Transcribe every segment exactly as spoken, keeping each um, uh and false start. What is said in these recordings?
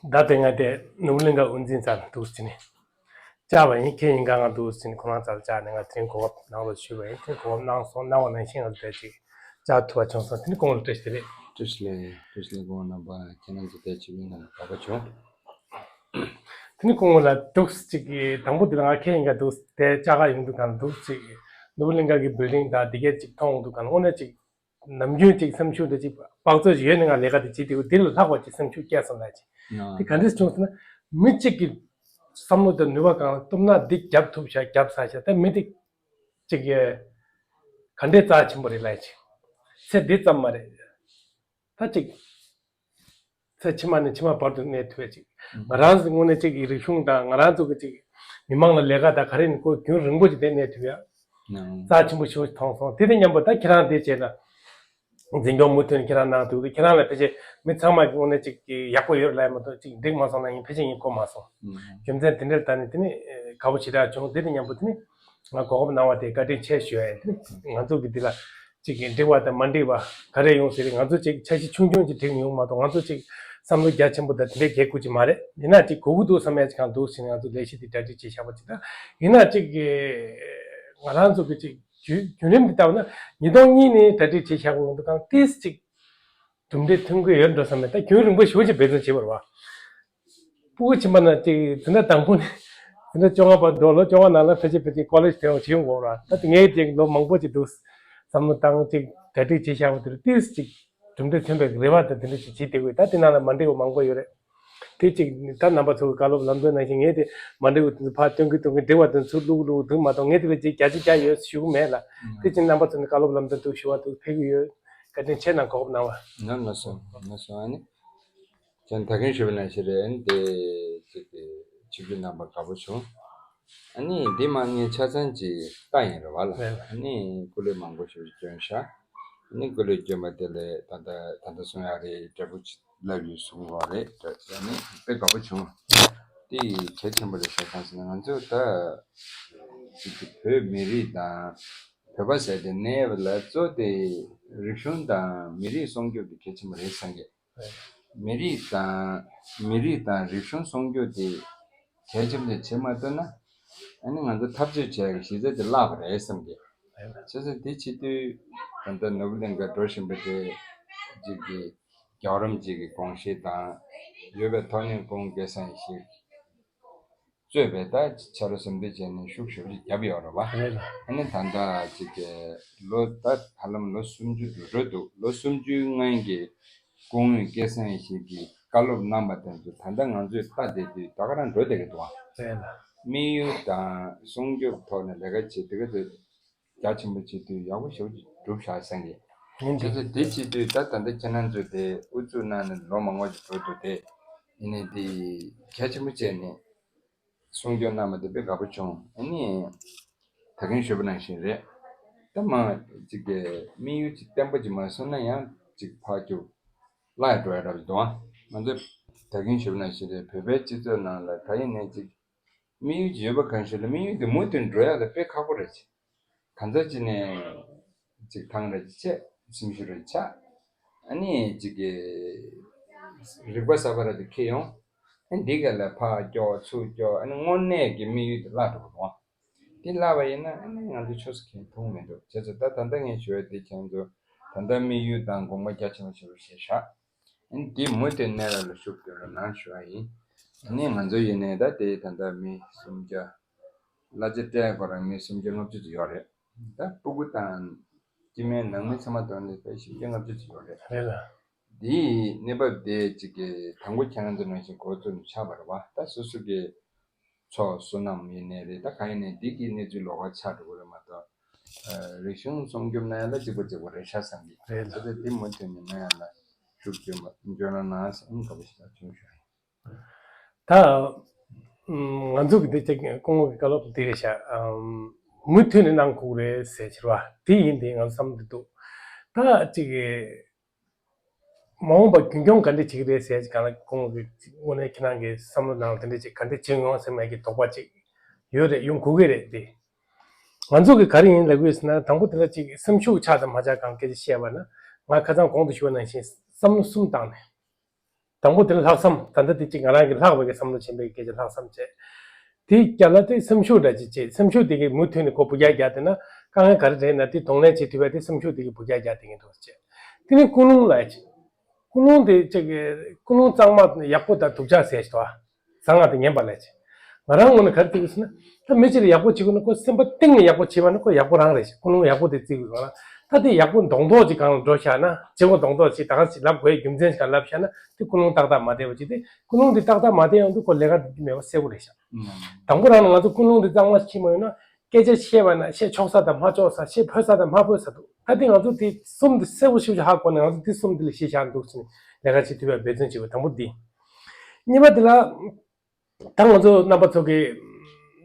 ད་དེ་ང་དེ་ནོར་བུ་གླིང་ག་དབུ་འཛིན་རྩ་ལ་འདུག་ཟིན་ནས་བཅར་བ་ཡིན། ཁྱེད་ཡིན་ག་ང་འདུག་ཟིན་ནས་ཁོ་རང་རྩ་ལ་བཅར་ནས་ང་དེ་རིང་གོ་སྐབས་གནང་རོགས་ཞུས་པ་ཡིན། དེ་གོ་སྐབས་གནང་སོང་། གནང་བ་ནང་བཞིན་ང་ཚོ་དེ་ཅིག་བཅར་ཐུབ་པ་བྱུང་སོང་། དེ་ནི་སྐུ་ངོ་ལ་བཀྲ་ཤིས་བདེ་ལེགས། བཀྲ་ཤིས་བདེ་ལེགས། བཀྲ་ཤིས་བདེ་ལེགས། སྐུ་ངོ་རྣམ་པ་ཁྱེད་རང་ཚོ་དེ་ཆིབས་བསྒྱུར་གནང་བར་དགའ་པོ་བྱུང་། དེ་ནི་སྐུ་ངོ་ལ་འདུག་ཅིག་དང་པོ་དེ་ལ་ང་ཁྱེད་ཡིན་ག་འདུག་དེ་བཅར་ག་ཡོང་དུས་གང་འདུག་ཅིག་ནོར་བུ་གླིང་ག་གི་བིལ་ཌིང་དང་དེ་གས་ཅིག་མཐོང་འོང་དུས་གང་དངོས་གནས་ཅིག་ནམ་རྒྱུན་ཅིག་བསམ་ཤུགས་འདྲ་ཅིག་དཔག་ཚོད་ཅིག་ཡོད་ནས་ང་ལས་ཀ་དེ་བྱེད་དུས་འདི་ལ་ལྷག་པ་ཅིག་བསམ་ཤུགས་སྐྱེས་སོང་ལ་ཅིག་དེ་ག་འདྲས་བྱུང་ཟེར་ན། མི་གཅིག་གི་བསམ་བློ་དང་ནུས་པ་གང་ལ་གཏུབ་ན་འདི་རྒྱབ་ཐུབ་ཤག་རྒྱབ་ཚར་ཤག་ད་མི་དེ་ཅིག་ག་འདྲས་རྩ་ཆེན་པོ་རེད་ལ་ཅིག་ཚེ་འདི་ཙམ་མ་རེད། ད་ཅིག་ཚེ་ཕྱི་མ་ནས་ཕྱི་མ་བར་དུ་གནས་ཐུབ་ཡ་ཅིག་ང་རང་ཚོ་དངོས་གནས་ཅིག་གི་རིག་གཞུང་དང་ང་རང་ཚོ་གི་ཅིག་མི་མང་ལ་ལས་ཀ་དང་ག་རེ་ནས་ཁོ་རྒྱུན་རིང་པོ་ཅིག་དེ་གནས་ཐུབ་ཡ་རྩ་ཆེན་པོ་ཞེ་པོ་ཅིག་མཐོང་སོང་། དེ་དང་མཉམ་པོ་ད་ཁྱེད་རང་དེ་བྱས་ན་འཛིན་སྐྱོང་མུ་མཐུད་ནས་ཁྱེད་རང་གནང་ཐུབ་འདུག་ཁྱེད་རང་ལ་ཕལ་ཆེར་མི་ཚང་མ་གི་དངོས་གནས་ཅིག་གི་ཡག་པོ་ཡོད་ལབ་ཡ་མ་གཏོགས་ཅིག་འགྲིག་མ་སོང་ན་ཡིན། ཕལ་ཆེར་ཡིན་གོ་མ་སོང་། རྒྱུ་མཚན་དེ་འདྲར་ད་ནི་དེ་ནི་དགའ་པོ་ཞེ་དྲག་བྱུང་། དེ་དང་མཉམ་པོ་དེ་ནི་ང་གོ་སྐབས་གནང་བ་དེ་བཀའ་དྲིན་ཆེ་ཞུ་ཡ་ཡིན། དེ་ནི་ང་ཚོ་གི་འདི་ལ་ཅིག་གི་འགྲིག་པ་དང་མ་འགྲིག་པ་ག་རེ་ཡོང་སྲིད་རེད། ང་ཚོ་ཅིག་འཆར་གཞི་ཆུང་ཆུང་ཅིག་བསྒྲིགས་ནས་ཡོང་མ་གཏོགས་ང་ཚོ་ཅིག་བསམ་བློ་རྒྱ་ཆེན་པོ་དང་དེ་འདྲའི་རྒྱག་དགོས་ཀྱི་མ་རེད། ཡིན་ན་ཅིག་དགོས་ཀྱི་འདུག་བསམ་ཡ་ཅིག་གང་འདུག་ཟེར་ནས་ང་ཚོ་ལས་གཞི་འདི་གྲ་སྒྲིག་བྱས་བཞག་པ་ཅིག་དང་། ཡིན་ན་ཅིག་གི་ང་རང་ཚོ་གི་ཅིག་བརྒྱུད་བརྒྱུད་རིམ་འདི་ལྟ་བ་ན་ཉིས་སྟོང་གཉིས་ནས་གྲ་སྒྲིག་བྱས་བཞག་པ་ཡིན་དུས་གང་ཏིས་ཅིག་གྲུབ་འབྲས་ཐོན་གི་ཡོད་འགྲོ་བསམ་ནས་ད་རྒྱུན་རིང་པོ་ཞེ་པོ་ཅིག་འབད་བརྩོན་བྱས་པ་རེད་བ། སྤུ་གུ་ཕྱིན་པ་ན་ཅིག་དེ་འདྲ་དང་པོ་ནས་དེ་འདྲ་བཅོ་ལྔ་བར་འགྲོ། ལོ་བཅོ་ལྔ་ནང་ལ་ཕལ་ཆེར་ཕལ་ཆེར་ཀོ་ལེཇ་དེ་ཡང་བྱེད་ཡོང་དགོས་ར། ད་དེ་ངས་ཅིག་ལོ་མང་པོ་ཅིག་འདུག་བསམ་བློ་བཏང་ཅིག་གྲ་སྒྲིག་བྱེད་བཞག་པ་དེར་ཏིས་ཅིག་གྲུབ་འབྲས་ཐོན་པའི་རེ་བ་དང་དེ་འདྲ་ཅིག་བྱེད་བསྡད་དགོས། ད་དེ་ནང་ལ་མ་འགྲིག་པ་མང་པོ་ཡོད་རེད། དེ་ཅིག་ད་རྣམ་པ་ཚོ་གི་བཀའ་སློབ་ལམ་སྟོན་ནང་བཞིན་ངས་དེ་མ་འགྲིག་པ་དེ་ཚོ་ཕར་སྟོན་གི་སྟོན་གི་འགྲིག་པ་དེ་ཚུར་བླུག་བླུག་འདུག་མ་གཏོགས་ངས་དེ་ལ་ཅིག་བརྒྱ་ཆ་བརྒྱ་ཡོད་ཞུ་གི་མེད་ལ། དེ་ཅིག་རྣམ་པ་ཚོ་ནས་བཀའ་སློབ་ལམ་སྟོན་འདུག་ཞུ་བ་འདུག་ཕེབས་གི་ཡོད། བཀའ་དྲིན་ཆེ་གནང་། གོ་སྐབས་གནང་བ། ལགས་སོ། ལགས་སོ། ཨ་ནི། ཁྱེད་ད་གིན་ཞུས་པ་ནང་བཞིན་རེད། ཨ་ནི་དེ་ཅིག་གི་ཆིབས་བསྒྱུར་གནང་པར་དགའ་པོ་བྱུང་། ཨ་ནི་འདི་མ་ངས་ཆ་ཚང་ཅིག་ལྟ་ཡིན་རེད་བ་ལ། རེད། ཨ་ནི་སྐུ་ལས་མང་པོ་ཞིག་བསྐྱོན་ཤག་ཨ་ནི་སྐུ་ལས་བསྐྱོན་པ་དེ་ལས་ད་ལྟ་ད་ལྟ་གསུང་ཡག་རེད། འདྲ་པོ་ཅིག་ལབ་ཡོད་གསུང་བ་རེད། ཨ་ནི་དཔེ་དགའ་པོ་བྱུང་། དེ་གལ་ཆེན་པོ་རེད་ཤག་གང་ཟེར་ན་ང་ཚོ་ད་ཅིག་གི་བོད་མི་རིགས་དང་བོད་པ་ཟེར་དེ་གནས་པ་ལ་གཙོ་དེ་རིག་གཞུང་དང་མི་རིགས་སྲུང་སྐྱོབ་དེ་གལ་ཆེན་པོ་རེད་བསམ་གི། མི་རིགས་དང་། མི་རིགས་དང་རིག་གཞུང་སྲུང་སྐྱོབ་དེ་གལ་ཆེན་པོ་བྱེད་མ་ཐུབ་ན། ཨ་ནི་ང་ཚོ་འཐབ་རྩོད་བྱེད་ཡག་གི་གཞི་རྩ་དེ་བརླག་པ་རེད་བསམ་གི། བྱས་ཙང་དེ་བྱེད་དུས་ད་ལྟ་ནོར་བུ་གླིང་ག་འགྲོ་བཞིན་པ་དེ་ཅིག་གི་རྒྱལ་བ་རིན་པོ་ཆེ་གི་དགོངས་བཞེད་དང་ཡོད་པའི་ཐོག་ནས་སྐུ་ངོ་སྐལ་བཟང་ཡེ་ཤེས་གཙོས་པའི་ད་ཕྱག་རོགས་ཟབ་འདེགས་བྱས་ནས་ཤུགས་ཞེ་པོ་ཅིག་བརྒྱབ་ཡོད་རེད་བ། རེད་ལ། ཨ་ནི་ད་ལྟ་ཅིག་གི་ལོ་ད་ཧ་ལམ་ལོ་སུམ་ཅུ་རེད་འདུག་ལོ་སུམ་ཅུའི་སྔོན་གྱི་སྐུ་ངོ་སྐལ་བཟང་ཡེ་ཤེས་ཀྱིས་བཀའ་སློབ་གནང་པ་དེ་ཚོ་ད་ལྟ་ང་ཚོས་ལྟ་བསྡད་དུས་ད་ག་རང་འགྲོ་བསྡད་ཀྱི་འདུག་བ། རེད་ལ། དམིགས་ཡུལ་དང་སྲུང་སྐྱོབ་ཐོག་ནས་ལས་ཀ་བྱེད་དུས་ག་ཚོད་རྒྱ་ཆེན་པོ་བྱེད་དུས་ཡག་པོ་ཞེ་པོ་ཅིག་གྲུབ་བཞག་བསམ་གི། ཡིན་དེ་ཚོ་དེ་བྱེད་དུས་ད་ད་ལྟ་ཁྱེད་རང་ཚོས་དེ་ཨུ་ཚུགས་གནང་ནས་ལོ་མང་པོ་ཞིག་འགྲོ་འདུག་དེ་ཡིན་ནའི་དེ་གལ་ཆེན་པོ་བྱས་ནས་སྲུང་སྐྱོབ་གནང་བ་དེ་དཔེ་དགའ་པོ་བྱུང་། ཨ་ནི་ད་གིན་ཞུས་པ་ནང་བཞིན་རེད། ད་མ་ཅིག་གི་དམིགས་ཡུལ་ཅིག་བརྟན་པོ་ཅིག་མ་བཟུང་ན་ཡང་ཅིག་ཕར་རྒྱུག་བརླག་འགྲོ་ཡ་འདྲ་པོ་ཅིག་འདུག་ཨ་ང་ཚོས་ད་གིན་ཞུས་པ་ནང་བཞིན་རེད། བོད་པའི་སྤྱི་ཚོགས་ནང་ལ་ད་ཡིན་ནའི་ཅིག་དམིགས་ཡུལ་ཅིག་ཡོད་པ་གང་ཞིག་ལ་དམིགས་ཡུལ་དེ་མུ་མཐུད་འགྲོ་ཡག་ལ་དཔེ་ཁག་པོ་རེད། ཅིག་གང་ཚ་ཅིག་ནས་ཅིག་ཐང་རེ་ཅིག་ཆད། སེམས་ཤུགས་རེ་ཆག་ཨ་ནི་ཅིག་གི་རིག་པ་གསར་པ་རེ་ཅིག་འཁྱེར་ཡོང་། ཨ་ནི་འདི་ག་ལ་ཕར་སྐྱོག་ཚུར་སྐྱོག་ཨ་ནི་དངོས་གནས་ཀྱི་དམིགས་ཡུལ་དེ་བརླག་འགྲོ་གི་འདུག་དེ་བརླག་པ་ཡིན་ན་ཨ་ནི་ང་ཚོ་ཆོས་སུ་ཁེངས་ཐུབ་མི་འདུག་བྱས་ཙང་ད་ད་ལྟ་ངས་ཞུ་ཡ་དེ་ཁྱེད་ཚོ་ད་ལྟ་དམིགས་ཡུལ་དང་དགོངས་པ་རྒྱ་ཆེན་པོ་ཞིག་རུ་བཞེས་བཞག་ཨ་ནི་དེ་མུ་མཐུད་གནས་ལ་ལ་ཤུགས་རྒྱབ་རོགས་གནང་ཞུ་བ་ཡིན། ཨ་ནི་ང་ཚོ་ཡིན་ནའི་ད་དེ་ད་ལྟ་མི་སུམ་བརྒྱ། གླ་ཆ་སྤྲད་ཁོ་རང་མི་སུམ་བརྒྱ་ལྔ་བཅུ་ཙམ་ཡོད་རེད། ད་སྤུ་གུ་དང་སྐྱེ་དམན་ནང་མི་ཚང་མ་བསྡོམས་ནས་ད་བཞི་བརྒྱ་ལྔ་བཅུ་ཙམ་ཡོད་རེད། རེད་ལ། འདིའི་གནས་བབ་དེ་གཅིག་གི་དང་པོ་ཁྱེད་རང་ཚོ་ནང་བཞིན་འགོ་བཙུགས་ནས་ཆགས་པ་རེད་བ། ད་སོ་སོ་གི་ཚོགས་བསོད་ནམས་ཡིན་ནའི་རེད། ད་གང་ཡིན་ནའི་འདི་གི་གནས་ཚུལ་ལོགས་ཀ་ཆགས་འགྲོ་གི་རེད་མ་གཏོགས། ཨ། རིག་གཞུང་སྲུང་སྐྱོབ་གནང་ཡ་ལ་གཅིག་པ་གཅིག་པ་རེད་ཤག་བསམ་གི། རེད་ལ། ད་ལྟ་འདི་མུ་མཐུད་ནས་གནང་ཡ་ལ་ཤུགས་སྐྱོན་པ་འཇོན་ལ་ནང་སེམས་དགའ་པོ་ཞིག་ལ་བྱུང་ཤག་ཡིན། ད་ང་ཚོ་གི་འདི་གཅིག་སྐུ་ངོ་གི་བཀའ་སློབ་འདི་རེད་ཤག་མུ་མཐུད་ནས་གནང་དགོས་རེད་ཟེར་ཕྱིར་བ་འདི་ཡིན། དེ་ང་ཚོ་བསམ་འདི་འདུག་ད་གཅིག་གི་མ་འོངས་པ་རྒྱུན་སྐྱོང་ག་འདྲ་བྱེད་ཀྱི་རེད་ཟེར་གྱི་གང་ལ་སྐུ་ངོ་གི་དངོས་གནས་ཁྱེད་རང་གི་བསམ་བློ་ནང་ལ་དེ་འདྲ་ཅིག་ག་འདྲ་བྱེད་ཡོང་ཟེར་མེད་ཀྱི་དོགས་པ་ཅིག་ཡོད་རེད། ཡོང་དགོས་ཀྱི་རེད་དེ། ང་ཚོ་གི་ག་རེ་ཡིན་ལབ་དགོས་ཟེར་ན་དང་པོ་དེ་ལ་ཅིག་སེམས་ཤུགས་ཆག་དང་མ་ཆག་གང་སྐད་ཆ་བཤད་པ་ན་ང་ཁ་སང་གོང་དུ་ཞུས་པ་ནང་བཞིན་བསམ་བློ་གསུམ་བཏང་ནས། དང་པོ་དེ་ལ་ལྷག་བསམ། ད་ལྟ་དེ་གཅིག་ང་རང་གི་ལྷག་པའི་བསམ་བློ་ཆེན་པོའི་སྐད་ཆ་ལྷག་བསམ་བྱས། དེ་རྒྱ་ལ་དེ་སེམས་ཤུགས་འདྲ་ཅིག་བྱས། སེམས་ཤུགས་དེ་གི་མུ་མཐུད་ནས་ཁོ་སྤུ་རྒྱག་རྒྱག་དེ་ན་དཀའ་ངལ་ག་རེ་རེད་ན་དེ་གདོང་ལེན་བྱེད་ཐུབ་པའི་དེ་སེམས་ཤུགས་དེ་གི་སྤུ་རྒྱག་རྒྱག་དེ་གི་འདུག་བྱས། དེ་ནས་ཀུན་སློང་ལ་ཡ་ཅིག་ཀུན་སློང་དེ་ཅིག་ཀུན་སློང་གཙང་མ་ཡག་པོ་དང་སྡུག་ཅག་ཟེར་ཞིག་འདུག་ཨ། བཟང་ང་དང་ངན་པ་ལས་ཆེ། ང་རང་ངོས་ནས་ག་རེ་བརྩི་དགོས་ཟེར་ན། ད་མི་གཅིག་ལ་ཡག་པོ་བྱེད་དགོས་ན་ཁོ་སེམས་པ་གཏིང་ནས་ཡག་པོ་བྱེད་པ་ན་ཁོ་ཡག་པོ་རང་རེད་ཤག་ཀུན་སློང་ཡག་པོ་དེ་བརྩི་དགོས་ང་རང་། ད་དེ་ཡག་པོ་མདོག་མདོག་ཅིག་གང་ལ་འགྲོ་བཞག་ན་བྱེད་སྒོ་མདོག་མདོག་ཅིག་ད་ག་ཅིག་ལབ་དགོས་རྒྱུ་མཚན་ཞིག་ལབ་བཞག་ན་དེ་ཀུན་སློང་ཏག་ཏག་མ་བསྡད་པ་ཅིག་དེ་ཀུན་སློང་དེ་ཏག་ཏག་མ་བསྡད་ཡོང་དུས་ཁོ་ལས་ཀ་འགྲོ་རྒྱུ་མེད་པ་གསལ་པོ་རེད་ཤག་དང་པོ་རང་ལ་ང་ཚོ་ཀུན་སློང་དེ་གཙང་མ་ཞིག་མ་ཡོང་ན་སྐད་ཆ་བཤད་པ་ན་བཤད་ཆོག་ས་དང་མ་ཆོག་ས། བཤད་ཕོད་ས་དང་མ་ཕོད་ས་འདུག་ད་དེ་ང་ཚོ་དེ་གསུམ་དེ་གསལ་པོ་ཞེ་པོ་ཅིག་ཧ་གོ་ནས་ང་ཚོ་དེ་གསུམ་དེ་ལ་གཞི་བཞག་འདུག་ཟེར་ནས་ལས་ཀ་བྱེད་ཐུབ་པའི་འབད་བརྩོན་བྱེད་པ་དང་པོ་འདི། གཉིས་པ་དེ་ལ། ད་ང་ཚོ་རྣམ་པ་ཚོ་གི།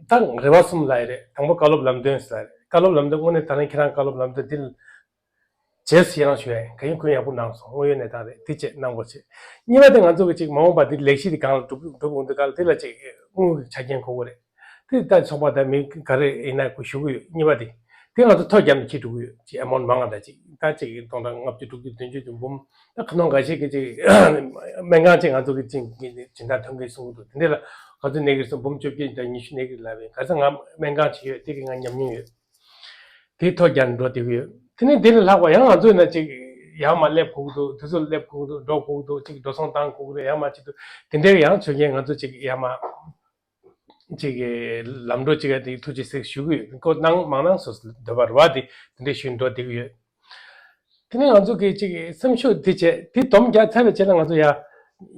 ད་རེ་བ་གསུམ་ལབ་ཡ་རེད། དང་པོ་བཀའ་སློབ་ལམ་སྟོན་ཟེར་ཡ་རེད། བཀའ་སློབ་ལམ་སྟོན་དངོས་གནས་ད་རིང་ཁྱེད་རང་བཀའ་སློབ་ལམ་སྟོན་འདི་ལ། རྗེས་སུ་ཡི་རང་ཞུ་ཡ་ཡིན། ག་ཡིན་གུ་ཡངས་པོ་གནང་སོང་། དངོས་ཡོད་གནས་སྟངས་རེད། དེ་བྱས་གནང་དགོས་བྱས། གཉིས་པ་དེ་ང་ཚོ་གི་ཅིག་མ་འོངས་པ་འདི་ལས་གཞི་འདི་གང་ལ་སྒྲུབ་སྒྲུབ་འོང་དུས་ག་ལ་དེ་ལ་ཅིག་དངུལ་གྱི་ཆ་རྐྱེན་དགོས་ཀྱི་རེད། དེ་ལྟར་ཚོགས་པ་དང་མི་ག་རེ་ཡིན་ན་ཁོ་ཞུ་གི་ཡོད། གཉིས་པ་དེ། དེ་ང་ཚོ་ཐོ་རྒྱབ་ནས་ཁྱེར་འགྲོ་གི་ཡོད། ཅིག་ཨེ་མོན་མང་ང་འདྲ་ཅིག་ད་ཅིག་སྟོང་ཕྲག་ལྔ་བཅུ་དྲུག་ཅུ་བདུན་ཅུ་དེ་འབུམ། ད་ཁ་ནང་འགའ་ཤས་ཀྱི་ཅིག་སྨན་ཁང་ཅིག་ང་ཚོ་གི་ཅིག་སྦྱིན་བདག་ཐོན་གི་གསུང་གི་འདུག་དེ་འདྲ་ལ་ག་ཚོད་གནས་ཀྱི་རེད་ཟེར་འབུམ་བཅོ་བརྒྱད་དང་ཉི་ཤུ་གནས་ཀྱི་རེད་ལབ་པས། ག་ཚོད་ང་སྨན་ཁང་ཅིག་ཡོད་དེ་གི་ང་ཉམས་མྱོང་ཡོད། དེ་ཐོ་རྒྱབ་ནས་འགྲོ་བསྡད་ཀྱི་ཡོད། དེ་ནས་དེ་ལས་ལྷག་པ་ཡང་ང་ཚོ་ཡིན་ན་ཅིག་ཡར་མར་སླེབས་དགོས་ཀྱི་འདུག་དུས་ཚོད་སླེབས་དགོས་ཀྱི་འདུག་འགྲོ་དགོས་ཀྱི་འདུག་ཅིག་འགྲོ་སོང་བཏང་དགོས་ཀྱི་རེད། ཡར་མར་ཅིག་འདུག་དེ་འདྲའི་ཡང་ཆོས་རྒྱལ་ང་ཚོ་ཅིག་ཡར་མར། ཅིག་གི་ལམ་འགྲོ་ཅིག་ག་དེ་ཐུགས་རྗེ་ཆེ་ཞུ་གི་ཡོད། ཁོ་གནང་མ་གནང་སོ་སོའི་འདོད་པ་རེད་བ། དེ་དེ་འདྲའི་ཞུས་འགྲོ་བསྡད་ཀྱི་ཡོད། དེ་ནས་ང་ཚོ་གི་ཅིག་གི་སེམས་ཤུགས་དེ་བྱས་དེ་སྡོམ་རྒྱག་ཚར་བའི་རྗེས་ལ་ང་ཚོ་ཡ་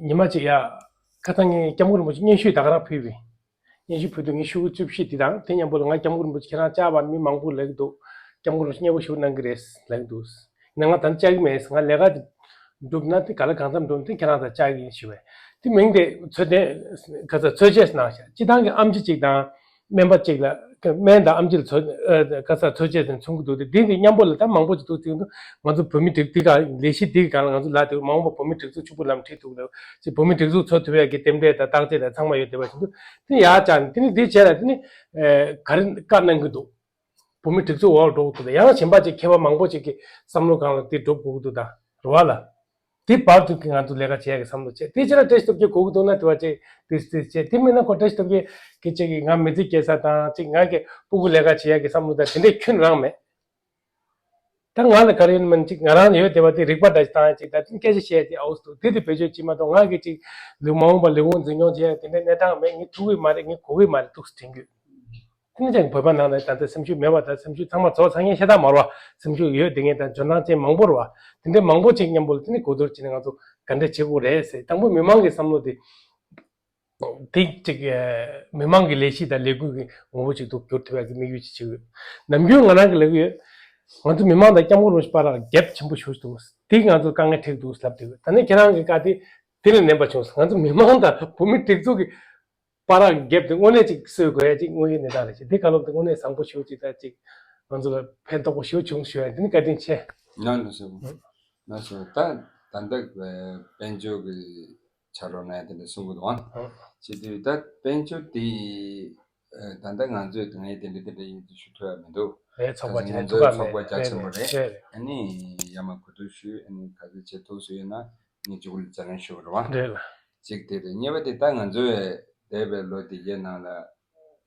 ཉི་མ་ཅིག་ཡ་ཁ་སང་ངས་སྐྱབས་མགོན་རིན་པོ་ཆེ་སྙན་ཞུ་ད་ག་རང་ཕུལ་བས། སྙན་ཞུ་ཕུལ་དུས་ངས་ཤོག་གུ་བཅུ་བཞི་འདི་དང་དེ་མཉམ་པོ་ལ་ང་སྐྱབས་མགོན་རིན་པོ་ཆེ་ཁྱེད་རང་བཅར་བར་མི་མང་པོ་ལབ་ཀྱི་འདུག་སྐྱབས་མགོན་རིན་པོ་ཆེ་མཉེས་པོ་ཞུ་གནང་གི་རེད་ལབ་ཀྱི་འདུག་ནས་ང་ད་ནི་བཅར་གྱི་མེད། ང་ལས་ཀ་འགྲུབ་ན་དེ་ག་ལ་གང་འཚམ་འགྲོ་དེ་ཁྱེད་རང་དང་བཅར་གྱི་ཡིན་ཞུ་བས། དེ་མིང་དེ་ཚོད་ལྟ་ག་ས་ཚོད་བཅད་གནང་ཤག་སྤྱི་བཏང་གི་ཨེམ་ཆི་གཅིག་དང་སྨན་པ་གཅིག་ལ་སྨན་དང་ཨེམ་ཆི་ལ་ཚོད་ག་ས་ཚོད་བཅད་ཟིན་མཚོན་གྱི་འདུག་དེ་དེ་དེ་མཉམ་པོ་ལ་ད་མང་པོ་ཅིག་འདུག་དེ་ང་ཚོ་བོད་མི་སྒྲིག་འདི་ག་ལས་གཞི་འདི་གི་སྒང་ལ་ང་ཚོ་ལ་དེ་མ་འོངས་པ་བོད་མི་སྒྲིག་འཛུགས་ཕྱུག་པོ་ལམ་ཁྲིད་ཐུབ་ལ་ཅིག་བོད་མི་སྒྲིག་འཛུགས་འཚོ་ཐུབ་ཡ་གི་རྟེན་འབྲེལ་དང་བརྟག་དཔྱད་དང་ཚང་མ་ཡོད་བསྡད་པ་ཅིག་འདུག་དེ་ཡར་བཅར་ནས་དེ་ནི་དེ་བྱས་ལ་དེ་ནི་ག་རེ་བཀའ་གནང་གི་འདུག་བོད་མི་སྒྲིག་འཛུགས་འོག་འགྲོ་དགོས་འདུག་ཡང་གཞན་པ་ཅིག་མཁས་པ་མང་པོ་ཅིག་གི་བསམ་བློ་སྒང་ལ་དེ་འགྲོ་དགོས་ཀྱི་འདུག་ད་རེད་བ་ལ། དེ་བར་དུ་གི་ང་ཚོ་ལས་ཀ་བྱེད་ཡ་གི་བསམ་བློ་བྱེད། དེ་ཕྱིར་བཀྲ་ཤིས་སྟོབས་རྒྱལ་དགོས་ཀྱི་འདུག་ན་དེ་བ་ཅིག་དེ་དེ་བྱེད། དེ་མིན་ན་ཁོ་བཀྲ་ཤིས་སྟོབས་རྒྱལ་གི་ཅིག་གི་ང་མི་ཚེ་སྐྱེལ་ས་དང་ཅིག་ང་གི་སྤུ་གུ་ལས་ཀ་བྱེད་ཡ་གི་བསམ་བློ་དང་དེ་འདྲའི་ཁྱོན་རང་མེད། ད་ང་ལ་ག་རེ་ཡིན་མིན་ཅིག་ང་རང་ཡོད་བསྡད་པ་དེ་རིག་པ་འདྲ་ཞིག་བཏང་ཡ་ཅིག་ད་དེ་སྐད་ཆ་བཤད་ཡ་དེ་ཨའུ་སི་འདུག་དེ་དེ་བེད་སྤྱོད་བྱེད་མ་གཏོགས་ང་གི་ཅིག་ལུས་མ་འོངས་པ་ལས་ཁུངས་འཛིན་སྐྱོང་བྱེད་ཡ་དེ་འདྲའི་གནས་སྟངས་མེད། ངས་ཐུག་གི་མ་རེད། ངས་གོ་གི་མ་རེད། འདུག་སེ་དྲན་གྱི་ཡོད། དེ་ནི་ཅང་བོད་པ་ནང་ལ་ད་ལྟ་སེམས་ཤུགས་མེད་པ་དང་སེམས་ཤུགས་ཚང་མ་རྫོགས་ཚར་མཁན་ཤ་སྟག་མ་རེད་བ། སེམས་ཤུགས་ཡོད་དེ་ངས་ད་འཇོན་ཐང་ཅན་མང་པོ་རེད་བ། དེ་འདྲའི་མང་པོ་ཅིག་མཉམ་པོ་ལ་དེ་ནི་གོ་བསྡུར་བྱས་ནས་ང་ཚོ་ག་འདྲ་བྱེད་དགོས་རེད་ཟེར། དང་པོ་མི་མང་གི་བསམ་བློ་དེ། དེ་ཅིག་མི་མང་གི་ལས་གཞི་དང་ལས་འགུལ་གྱི་ངོ་བོ་ཅིག་ཏུ་བསྒྱུར་ཐུབ་ཡག་གི་དམིགས་ཡུལ་ཅིག་བྱེད་དགོས། ནམ་རྒྱུན་ང་རང་གི་ལབ་ཀྱི་ཡོད། ང་ཚོ་མི་མང་དང་སྐྱབས་མགོན་རིན་པོ་ཆེ་བར་ལ་གེབ་ཆེན་པོ་ཞིག་འདུག་དེ་ང་ཚོ་དཀའ་ངལ་འཕྲད་འདུག་ལབ་བསྡད་ཡོད། ད་ནི་ཁྱེད་རང་གི་བཀའ་དེ་དེ་ལས་ནན་པ་བྱུང་སོང་། ང་ཚོ་མི་མང་དང་བོད་མི་སྒྲིག་འཛུགས་ཀྱི་བར་གྱི་གེབ་དེ་དངོས་གནས་ཅིག་སེལ་དགོས་ཡ་ཅིག་དངོས་ཡོད་གནས་སྟངས་རེད་ཤག་དེ་བཀའ་སློབ་དེ་དངོས་གནས་བཟང་པོ་ཞེ་པོ་ཅིག་དང་ཅིག་ང་ཚོ་ལ་ཕན་ཐོགས་པོ་ཞེ་པོ་བྱུང་ཞུ་ཡ་དེ་ནི་བཀའ་དྲིན་ཆེ། ལགས་སོ། ལགས་སོ། ད་ད་ལྟ་དཔལ་འབྱོར་གྱི་ཆ་རོགས་ནས་དེ་འདྲ་གསུང་གི་འདུག་ཨང་། ཨང་། བྱེད་དུས་ད་དཔལ་འབྱོར་དེ་ཨ་ད་ལྟ་ང་ཚོས་ད་ངས་དེ་འདྲ་དེ་འདྲ་ཡིན་ཚུལ་ཞུ་ཐུབ་ཡ་མི་འདུག་རེད། ཚོགས་པ་ག་ཚོད་ཅིག་ང་ནས་ཚོགས་པ་ཐུགས་ཁག་མེད། རྒྱ་ཆེན་པོ་རེད། རེད་རེད། ཨ་ནི་ཡར་མར་གོ་བསྡུར་ཞུས། ཨ་ནི་ག་ཚོད་བྱེད་ཐུབ་སུ་ཡོད་ན་ངས་མཇུག་ལ་བྱ་ལན་ཞུ་བ་རེད་བ། རེད་ལ། གཅིག་དེ་རེད། གཉིས་པ་དེ་ད་ང་ཚོས་འདས་པའི་ལོ་འདི་གའི་ནང་ལ་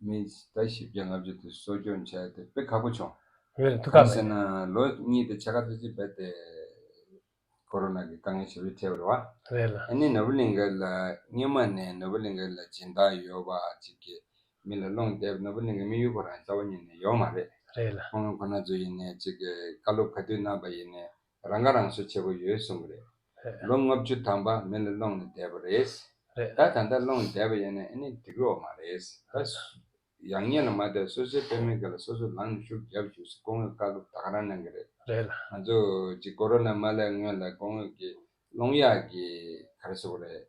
མི་ད་བཞི་བརྒྱ་ལྔ་བཅུ་དེ་གསོ་སྐྱོང་བྱས་ཏེ་དཔེ་ཁག་པོ་བྱུང་། རེད་ལ། ཐུགས་ཁག་མེད། གང་ཟེར་ན་ལོ་གཉིས་དེ་ཕྱེད་ཀ་ཙམ་ཅིག་རྦད་དེ། ཀོ་རོ་ན་གི་དཀའ་ངལ་ཞེ་པོ་ཅིག་འཕྲད་པ་རེད་བ། རེད་ལ། ཨ་ནི་ནོར་བུ་གླིང་ག་ལ་སྔོན་མ་ནས་ནོར་བུ་གླིང་ག་ལ་སྦྱིན་བདག་ཡོད་པ་ཅིག་གི་མི་ལ་སློང་བསྡད་པ། ནོར་བུ་གླིང་གའི་དམིགས་ཡུལ་ཁོ་རང་རྩ་བ་ཉིད་ནས་ཡོད་མ་རེད། རེད་ལ། ཁོང་ཁོ་ན་ཚོ་ཡིན་ནའི་ཅིག་གི་བཀའ་སློབ་ག་དུས་གནང་པ་ཡིན་ནའི་རང་ཁ་རང་གསོ་བྱེད་དགོས་ཡོད་གསུང་གི་རེད། རེད། ལོ་ལྔ་བཅུ་ཐམ་པ་མི་ལ་སློང་ནས་བསྡད་པ་རེད། རེད། ད་ད་ལྟ་སློང་བསྡད་པ་ཡིན་ནའི་ཨ་ནི་འགྲིག་གི་ཡོད་མ་རེད། ད་ཡག་ཉེས་ལ་མ་བལྟས་སོ་སོའི་དཔེ་མེད་ག་ལ་སོ་སོ་ལངས་ནས་ཤུགས་རྒྱབ་ཞུ་ཟེར་སྐུ་ངོས་བཀའ་སློབ་ད་ག་རང་གནང་གི་རེད། རེད་ལ། ང་ཚོ་ཅིག་ཀོ་རོ་ན་མ་སླེབས་སྔོན་ལ་སྐུ་ངོས་ཀྱི་སློང་ཡག་གི་ག་རེ་ཟེར་དགོས་རེད།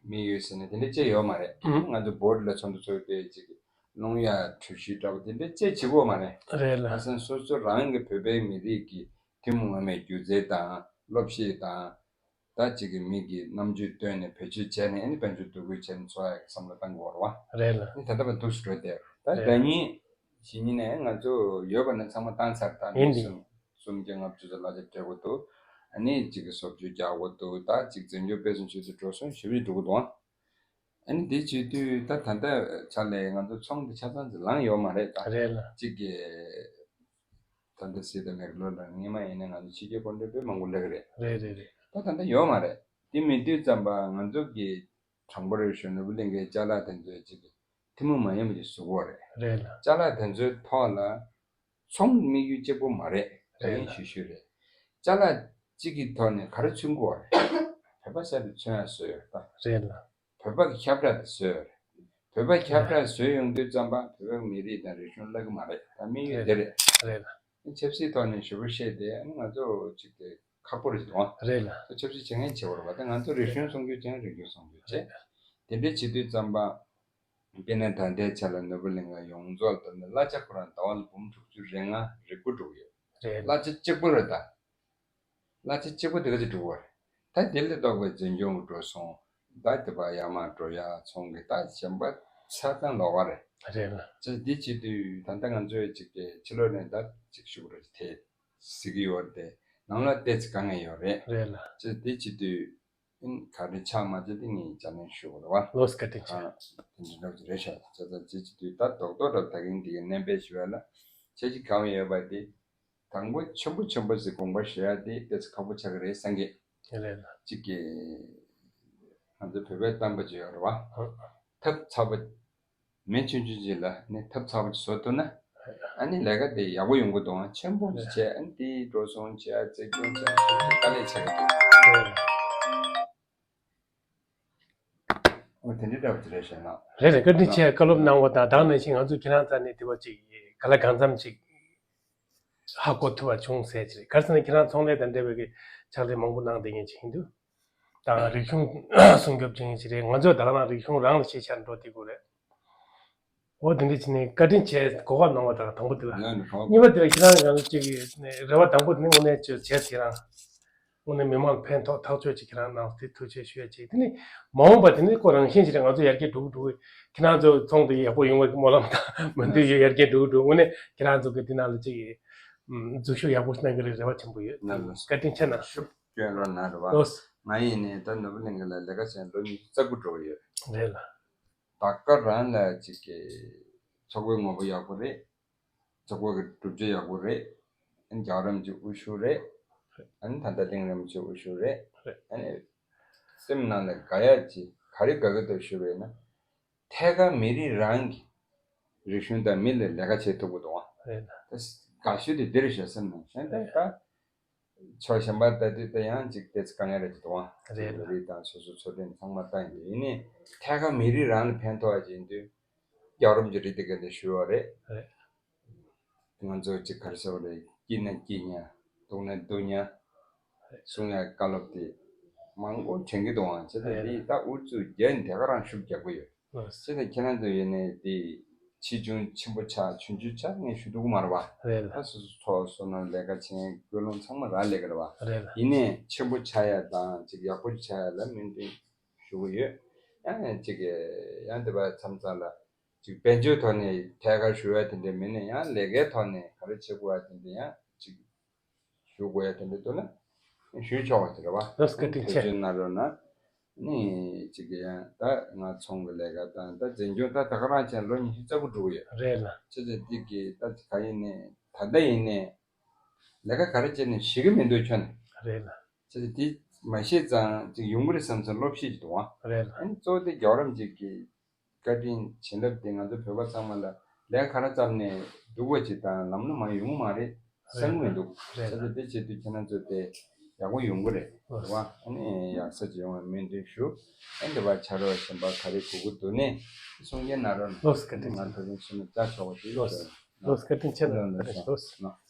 དམིགས་ཡུལ་ཟེར་ནས་དེ་འདྲ་ཅིག་ཡོད་མ་རེད། ཨུ། ང་ཚོ་བོད་ལ་ཚོགས་འདུ་ཚོགས་པའི་ཅིག་སློང་ཡག་གྲོས་གཞི་འདྲ་པོ་དེ་འདྲ་ཅིག་བྱེད་དགོས་མ་རེད། རེད་ལ། ཁ་སང་སོ་སོ་རང་གི་བོད་པའི་མི་རིགས་ཀྱི་ཐུན་མོང་མ་ཡིན་པའི་སྒྱུ་རྩལ་དང་སློབ་གཤིས་དང་། ད་ཅིག་གི་མི་གི་རྣམ་དཔྱོད་བཏོན་ནས་བེད་སྤྱོད་བྱས་ནས་ཨ་ནི་དཔལ་འབྱོར་འདུ་འགོད་བྱས་ནས་འཚོ་བ་ཡག་བསམ་བློ་བཏང་དགོས་རེད་བ། རེད་ལ། ཨ་ནི་ད་ལྟ་བར་འདུག་སེ་འགྲོ་བསྡད་ཡོད་རེད། ད་རེད། ཟླ་ཉིན་གཞེས་ནིང་ནས་ང་ཚོ་ཡོད་པ་ནས་ཚང་མ་བཏང་ཚར། ད་ཡིན་མི་འདི། སུམ་སུམ་བརྒྱ་ལྔ་བཅུ་ཙམ་གླ་ཆ་སྤྲད་དགོས་འདུག་ཨ་ནི་གཅིག་གི་བཟོ་བཅོས་རྒྱག་དགོས་འདུག་ད་གཅིག་འཛིན་སྐྱོང་སྤེལ་གསུམ་བྱེད་དུ་འགྲོ་སོང་ཞེ་པོ་ཅིག་འགྲོ་གི་འདུག་ཨ་ནི་དེ་བྱེད་དུས་ད་ད་ལྟ་ཆ་ལས་ང་ཚོ་ཚོང་འདི་ཆ་ཚང་ཅིག་ལངས་ཡོད་མ་རེད་ད། རེད་ལ། གཅིག་གི་ད་ལྟ་སྲིད་དང་མེག་ལོ་ལ་སྔོན་མ་ཡིན་ན་ང་ཚོ་ཕྱི་རྒྱལ་སྐོར་འདྲ་དཔེ་མང་པོ་སླེབས་ཀྱི་རེད། རེད་རེད་རེད། ད་ད་ལྟ་ཡོད་མ་རེད། དེ་མེད་དུས་ཙམ་པ་ང་ཚོ་གི་དྲང་པོ་རེད་ཞུ་ན་ནོར་བུ་གླིང་གའི་ཅ་ལག་དེ་ཚོའི་གཅིག་གི་ཐུན་མོང་མ་ཡིན་པ་ཅིག་བཟོ་གི་ཡོད་རེད། རེད་ལ། ཅ་ལག་དེ་ཚོའི་ཐོག་ལ་ཚོང་དམིགས་ཡུལ་གཅིག་པོ་མ་རེད། རེད་ལ། ཡིན་ཞུ་ཞུ་རེད། ཅ་ལག་གཅིག་གི་ཐོག་ནས་ག་རེ་མཚོན་དགོས་པ་རེད། བོད་པ་ས་དེ་མཚོན་ཡ་བཟོས་ཡོད་ད། རེད་ལ། བོད་པ་གི་ཁྱབ་བསྒྲགས་དེ་བཟོས་ཡོད་རེད། བོད་པ་ཁྱབ་བསྒྲགས་བཟོས་ཡོང་དུས་ཙམ་པ་བོད་པའི་མི་རིགས་དང་རིག་གཞུང་བརླག་གི་མ་རེད་ད། དམིགས་ཡུལ་དེ་རེད། རེད་ལ། ཆབ་སྲིད་ཐོག་ནས་ཞུ་བ་བཤད་དེ་ང་ཚོ་གཅིག་དེ་ཁག་པོ་རེད་འདུག་རེད་ལ། ཆབ་སྲིད་བྱེད་མཁན་བྱེད་དགོས་རེད་པ། ད་ང་ཚོ་རིག་གཞུང་སྲུང་སྐྱོབ་བྱེད་མཁན་རིག་གཞུང་སྲུང་སྐྱོབ་བྱེད། དེ་འདྲའི་བྱེད་དུས་ཙམ་པ། དཔེར་ན་ད་ལྟའི་ཆ་ལ་ནོར་བུ་གླིང་ག་ཡོངས་རྫོགས་ལ་ད་ནི་གླ་ཆ་ཁོ་རང་ཟླ་བ་ལ་འབུམ་དྲུག་ཅུ་རེ་ལྔ་རེ་དགུ་འགྲོ་གི་ཡོད། རེད། གླ་ཆ་གཅིག་པོ་རེད་ད། གླ་ཆ་གཅིག་པོ་དེ་ག་ཚོད་འགྲོ་གི་རེད། ད་དེ་ལས་ལྡོག་པའི་འཛིན་སྐྱོང་གི་འགྲོ་སོང་། ད་དེ་པ་ཡར་མར་འགྲོ་ཡ་ཚོང་གི་ད་གཞན་པ་ཆ་ཚང་ལོགས་ཀ་རེད། རེད་ལ། ཅེས་འདི་བྱེད་དུས་ད་ལྟ་ང་ཚོས་ཅིག་གི་ཕྱི་ལོགས་ནས་ད་ཅིག་ཤུགས་རེ་ཐེབས་ཟེར་གི་ཡོད་རེད་དེ། ནང་ལ་ཏོག་ཙམ་དཀའ་ངལ་ཡོད་རེད། རེད་ལ། ཅེས་འདི་བྱེད་དུས། ཨིན་ག་རེ་ཆགས་མ་བྱས་དེ་ངས་བྱ་ལན་ཞུ་དགོས་རེད་བ། ལོས་བཀའ་དྲིན་ཆེ། ཨ། དེ་འདྲ་འདྲ་བོ་ཅིག་རེད་ཤག་ཅ་ཚ་ཅི་ཅི་དུས་ད་རྡོག་རྡོག་འདྲ་བོ་ད་གིན་དེ་གའི་སྣོན་པ་ཞུ་བ་ལ་ཁྱེད་ཀྱིས་གང་ཡོད་པ་དེ་དང་པོ་ཆེན་པོ་ཆེན་པོ་ཟིག་དགོངས་པ་ཞུ་ཡ་དེ་ཏོག་ཙམ་ཁག་པོ་ཆགས་ཀྱི་རེད་བསམ་གི། རེད་ལ། གཅིག་གི་ང་ཚོ་བོད་པའི་གཏམ་དཔེ་ཅིག་ཡོད་རེད་བ། ཨ། ཐབས་ཚ་པོ། མི་ཆུང་ཆུང་ཅིག་ལ་ནི་ཐབས་ཚ་པོ་ཅིག་བཟོ་ཐུབ་ན། ཨ་ནི་ལས་ཀ་དེ་ཡག་པོ་ཡོང་གི་འདུག་ཨང་ཆེན་པོ་ཅིག་བྱས་ཨ་ནི་དེའི་འགྲོ་སོང་བྱས་རྩེ་སྐྱོང་བྱས་དཀའ་ལས་ཆགས་ཀྱི་འདུག་འོ་དེ་འདྲའི་འདྲ་བ་ཅིག་རེད་ཤག་ན། རེད་རེད། བཀའ་དྲིན་ཆེ། བཀའ་སློབ་གནང་བ་དང་དེ་ནང་བཞིན་ང་ཚོ་ཁྱེད་རང་རྩ་ནས་དེ་བ་ཅིག་ག་ལ་གང་འཚམ་ཅིག་ཧ་གོ་ཐུབ་པ་བྱུང་ཟེར་ཅིག་རེད། ག་རེ་ཟེར་ན་ཁྱེད་རང་ཚོང་ལས་དང་འབྲེལ་བའི་གི་ཕྱག་ལས་མང་པོ་གནང་བསྡད་མཁན་ཅིག་ཡིན་དུས། དང་རིག་གཞུང་སྲུང་སྐྱོབ་བྱེད་མཁན་ཅིག་རེད། ང་ཚོ་ད་ག་རང་རིག་གཞུང་རང་ལ་ཤེས་བྱ་འགྲོ་བསྡད་དགོས་རེད། འོ་དེ་འདྲ་བྱས་ནས་བཀའ་དྲིན་ཆེ། གོ་སྐབས་གནང་བ་དང་དང་པོ་དེ་ལ། ཡང་ནི་གོ། གཉིས་པ་དེ་ལ་ཁྱེད་རང་རང་གཅིག་གི་རེ་བ་དང་པོ་དེ་ནི་དངོས་གནས་ཅིག་བྱས་ཁྱེད་རང་། དངོས་གནས་མི་མང་ཕན་ཐོགས་ཐག་ཆོད་ཅིག་ཁྱེད་རང་གནང་སྟེ་ཐུགས་རྗེ་ཆེ་ཞུ་ཡ་ཅིག་དེ་ནི་མ་འོངས་པ་དེ་ནི་ཁོ་རང་བཞིན་ཅིག་རེད། ང་ཚོ་ཡར་རྒྱས་འགྲོ་གི་འགྲོ་གི། ཁྱེད་རང་ཚོ་ཚོང་དེ་ཡག་པོ་ཡོང་བའི་སྨོན་ལམ་དང་མི་འདུག་ཡོད་ཡར་རྒྱས་འགྲོ་གི་འགྲོ། དངོས་གནས་ཁྱེད་རང་ཚོ་གི་དེ་ནང་ལ་ཅིག་འཛུལ་ཞུགས་ཡག་པོ་གནང་གི་རེད། རེ་བ་ཆེན་པོ་ཡོད། ནམ་ཡང་བཀའ་དྲིན་ཆེ་གནང་། ཤུགས་སྐྱོན་རོགས་གནང་རེད་བ། ལོས། ང་ཡིན་ནས་ད་ནོར་བུ་གླིང་ག་ལ་ལས་ཀ་བྱས་ལོ་ཉི་ཤུ་རྩ་དགུ་འགྲོ་གི་ཡོད། རེད་ལ། ད་ག་རང་ལ་ཅིག་གི་ཚོགས་པའི་ངོ་བོ་ཡག་པོ་རེད། ཚོགས་པ་གི་གྲུབ་ཆ་ཡག་པོ་རེད། ཨ་ནི་རྒྱལ་བ་རིན་པོ་ཆེ་དབུ་བཞུགས་རེད། ཨ་ནི་ད་ལྟ་གླིང་རིན་པོ་ཆེ་དབུ་བཞུགས་རེད། རེད། ཨ་ནི་སེམས་ནང་ལ་དགའ་ཡ་ཅིག་ག་རེ་དགའ་གི་འདུག་ཞུས་པ་ཡིན་ན། ཐད་ཀར་མི་རིགས་རང་གི་རིག་གཞུང་དང་མི་ལ་ལས་ཀ་བྱེད་ཐུབ་ཀྱི་འདུག་ཨ། རེད་ལ། ད་དགའ་ཤོས་དེ་འདི་རེད་ཤག་བསམ་ནས་གཞན་དེ་ད་ཕྱོགས་གཞན་པ་ལྟ་དུས་ད་ཡང་ཅིག་ཏོག་ཙམ་དཀའ་ངལ་རེད་ཅིག་འདུག་ཨ། རེད་ལ། མི་རིགས་དང་སོ་སོ་འཚོ་རྟེན་ཚང་མ་ལྟ་ཡིན་དུས་ཡིན་ནའི་ཐད་ཀར་མི་རིགས་རང་ལ་ཕན་ཐོགས་ཡ་ཅིག་ཡིན་དུས་རྒྱལ་བ་རིན་པོ་ཆེ་རེད་དེ་ག་འདི་ཞུ་བ་རེད། རེད། ང་ཚོ་ཅིག་ག་རེ་ཟེར་བ་རེད། སྐྱིད་ན་སྐྱིད་ཉག་སྡུག་ན་སྡུག་ཉག་གསུང་ཡ་བཀའ་སློབ་དེ་མང་པོ་དྲན་གྱི་འདུག་ཨང་། བྱས་ཙང་དེ་ད་ཨུ་ཚུགས་རྒྱག་ནས་དེ་ག་རང་ཤུགས་རྒྱག་གི་ཡོད། ལགས། བྱས་ཙང་ཁྱེད་རང་ཚོ་ཡོད་ནས་དེ་ཆེ་ཆུང་ཆེན་པོ་ཆགས་ཆུང་ཆུང་ཆགས་ངས་ཞུ་ཐུབ་ཀྱི་མ་རེད་བ། རེད་ལ། ད་སོ་སོ་ཚོགས་སོ་ནང་ལས་ཀ་བྱེད་མཁན་སྐུལ་སློང་ཚང་མ་རག་ལས་ཀྱི་རེད་བ། རེད་ལ། ཡིན་ནའི་ཆེན་པོ་ཆགས་ཡ་དང་ཅིག་ཡག་པོ་ཆགས་ཡ་ལ་སྨོན་འདུན་ཞུ་གི་ཡོད། ཡང་ཅིག་ཡང་དེ་བ་མཚམས་མཚམས་ལ། ཅིག་དཔལ་འབྱོར་ཐོག་ནས་ཐད་ཀར་ཞུ་ཡ་དེ་འདྲ་མིན་ན་ཡང་ལས་ཀའི་ཐོག་ནས་ག་རེ་བྱེད་དགོས་ཡ་དེ་འདྲ་ཡང་ཅིག་ཞུ་དགོས་ཡ་དེ་འདྲ་འདུག་ན་ཞུ་ཆོག་པ་དེ་རེད་བ། ལགས་བཀའ་དྲིན་ཆེ། ཐུགས་རྗེ་གནང་རོགས་གནང་། ནི་ཅིག་ཡང་ད་ང་ཚོང་གི་ལས་ཀ་དང་ད་འཛིན་སྐྱོང་ད་ད་ག་རང་བྱས་ལོ་ཉི་ཤུ་རྩ་དགུ་འགྲོ་གི་ཡོད། རེད་ལ། ཆེ་ཆེ་ཏིག་གི་ད་ག་ཡིན་ནའི་ད་ལྟ་ཡིན་ནའི་ལས་ཀ་ག་རེ་བྱས་ནས་ཤེས་ཀྱི་མི་འདུག་ཁྱོན་ནས། རེད་ལ། ཆེ་ཆེ་དེ་མ་ཤེས་ཙང་ཅིག་ཡོང་གི་རེད་བསམ་ཙང་སློབ་ཤེས་ཀྱི་འདུག་བ། རེད་ལ། ཨ་ནི་གཙོ་བོ་དེ་རྒྱལ་བ་རིན་པོ་ཆེ་གི་བཀའ་དྲིན་བྱིན་རླབས་དེ་ང་ཚོ་བོད་པ་ཚང་མ་ལ་ལས་ཀ་ག་རེ་བརྩམས་ནས་སྡུག་པ་ཅིག་དང་ལམ་ལ་མ་ཡོང་གི་མ་རེད་བསམ་གི་མི་འདུག་རེད་ལ། ས་ཆ་དེ་བྱེད་དུས་ཁྱེད་རང་ཚོ་དེ་ཡག་པོ་ཡོང་གི་རེད། རེད་བ། ཨ་ནི་ཡག་ས་ཅིག་ཡོང་བའི་སྨོན་འདུན་ཞུ། ཨ་ནི་དེ་བ་ཕྱག་རོགས་གཞན་པ་ག་རེ་དགོས་ཀྱི་འདུག་ནས་གསུང་སྐྱོང་གནང་རོགས་གནང་། ལགས་བཀའ་དྲིན་ཆེ། ང་ཚོ་རིང་ཆེན་མོ་བཅའ་ཆོག་པ་ཞིག་ལགས་ཞུ། ལགས་བཀའ་དྲིན་ཆེ། ལགས་ལགས་བཀའ་དྲིན་ཆེ། ལགས།